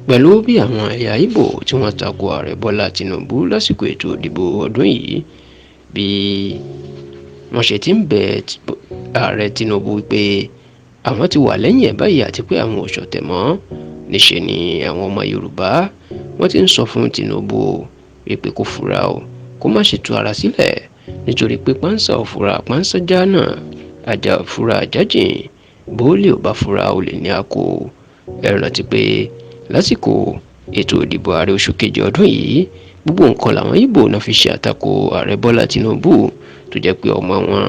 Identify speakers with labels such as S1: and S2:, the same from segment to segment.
S1: Pẹ̀lú bí àwọn ẹ̀yà Ìgbò tí wọ́n tako Ààrẹ Bọ́lá Tínúbù lásìkò ètò ìdìbò ọdún yìí, bí wọ́n ṣe ti ń bẹ Ààrẹ Tinubu pé àwọn ti wà lẹ́yìn ẹ̀ báyìí àti pé àwọn ò ṣọ̀tẹ̀ mọ́, níṣe ni àwọn ọmọ Yorùbá wọ́n ti ń sọ fún Tinubu wípé kó fura o, kó má ṣe tú ara sílẹ̀, nítorí pé pánsá ò fura pánsá já náà, ajá ò fura ajá jìn, bóólé ò bá fura olè ní àkó. Ẹ rántí pé lásìkò ètò ìdìbò ààrẹ oṣù kejì ọdún yìí, gbogbo nǹkan làwọn Ìgbò náà fi ṣe àtakò Ààrẹ Bọ́lá Tinubu, tó jẹ́ pé ọmọ wọn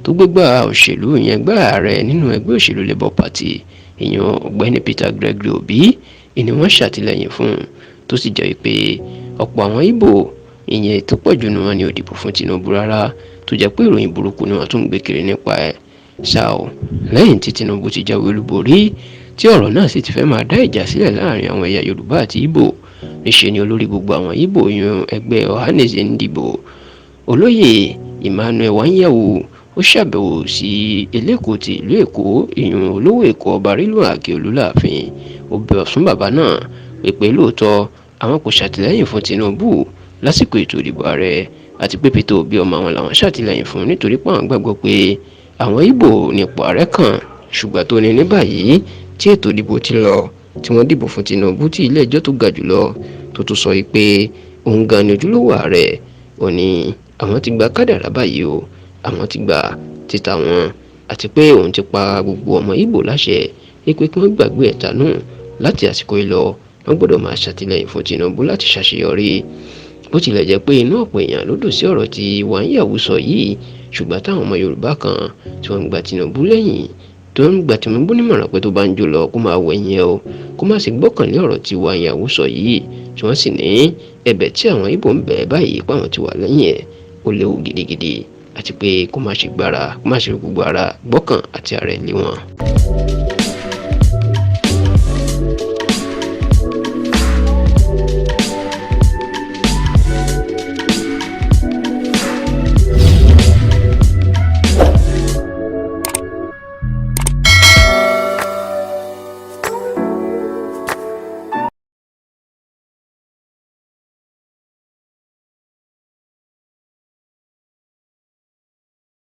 S1: tó gbégbá òṣèlú ìyẹn gbá ààrẹ nínú ẹgbẹ́ òṣèlú Labour Party, ìyẹn Ọ̀gbẹ́ni Peter Gregory Obi, ìní wọ́n ṣàtìlẹ́yìn fún, tó sì jẹ́ pé ọ̀pọ̀ àwọn Ìgbò ìyẹn tó pọ̀ jù ní wọn ni ò dìbò fún Tinubu rárá, tó jẹ́ pé ìròyìn burúkú ni wọ́n tún ń gbé kiri nípa ẹ̀. Ṣá o, lẹ́yìn tí Tinubu ti jáwé olúborí, tí ọ̀rọ̀ náà sì ti fẹ́ máa dá ìjà sílẹ̀ láàrin àwọn ẹ̀yà Yorùbá àti Ìgbò, níṣe ni olórí gbogbo àwọn Ìgbò yan ẹgbẹ́ Ohanaeze Ndigbo, Olóyè Emmanuel Iwuanyanwu, ó ṣàbẹ̀wò sí Elékòó ti ìlú Èkó, ìyún Olówó Èkó, Ọba Rilwan Akiolu láàfin. Ó bẹ Ọ̀ṣun bàbá náà pé lóòótọ́ àwọn kò ṣàtìlẹ́yìn fún Tinubu lásìkò ètò ìdìbò ààrẹ, àti pé Peter Obi ọmọ àwọn làwọn ṣàtìlẹ́yìn fún, nítorí pé àwọn gbàgbọ́ pé àwọn Ìgbò nípò ààrẹ kan. Ṣùgbọ́n tó ní ní báyìí tí ètò ìdìbò ti lọ, tí wọ́n dìbò fún Tinubu, tí ilé ẹjọ́ tó ga jùlọ tó tún sọ pé òun gan ni ojúlówó ààrẹ, ó ní àwọn ti gba kádàrá báyìí o, àwọn ti gba títa wọn, àti pé òun ti pa gbogbo ọmọ Ìgbò láṣẹ pé kí wọ́n gbàgbé ẹ̀tanú láti àsìkò yìí lọ, wọ́n gbọ́dọ̀ máa ṣàtìlẹ́yìn fún Tinubu láti ṣàṣeyọrí. Bó tilẹ̀ jẹ́ pé inú ọ̀pọ̀ èèyàn ló dùn sí ọ̀rọ̀ tí Iwuanyanwu sọ yìí, ṣùgbọ́n táwọn ọmọ Yorùbá kan tí wọ́n ń gba Tinubu lẹ́yìn, tó ń gba Tinubu nímọ̀ràn pé tó bá ń jó lọ kó máa wẹ̀yìn ẹ o, kó má sì gbọ́kànlé ọ̀rọ̀ tí Iwuanyanwu sọ yìí, tí wọ́n sì ní ẹ̀bẹ̀ tí àwọn Ìgbò ń bẹ̀ báyìí páwọn ti wà lẹ́yìn ẹ̀ ó léwu gidigidi, àti pé kó má ṣe gbára, kó má ṣe gbogbo ara gbọ́kàn àti ara ẹ̀ lé wọn.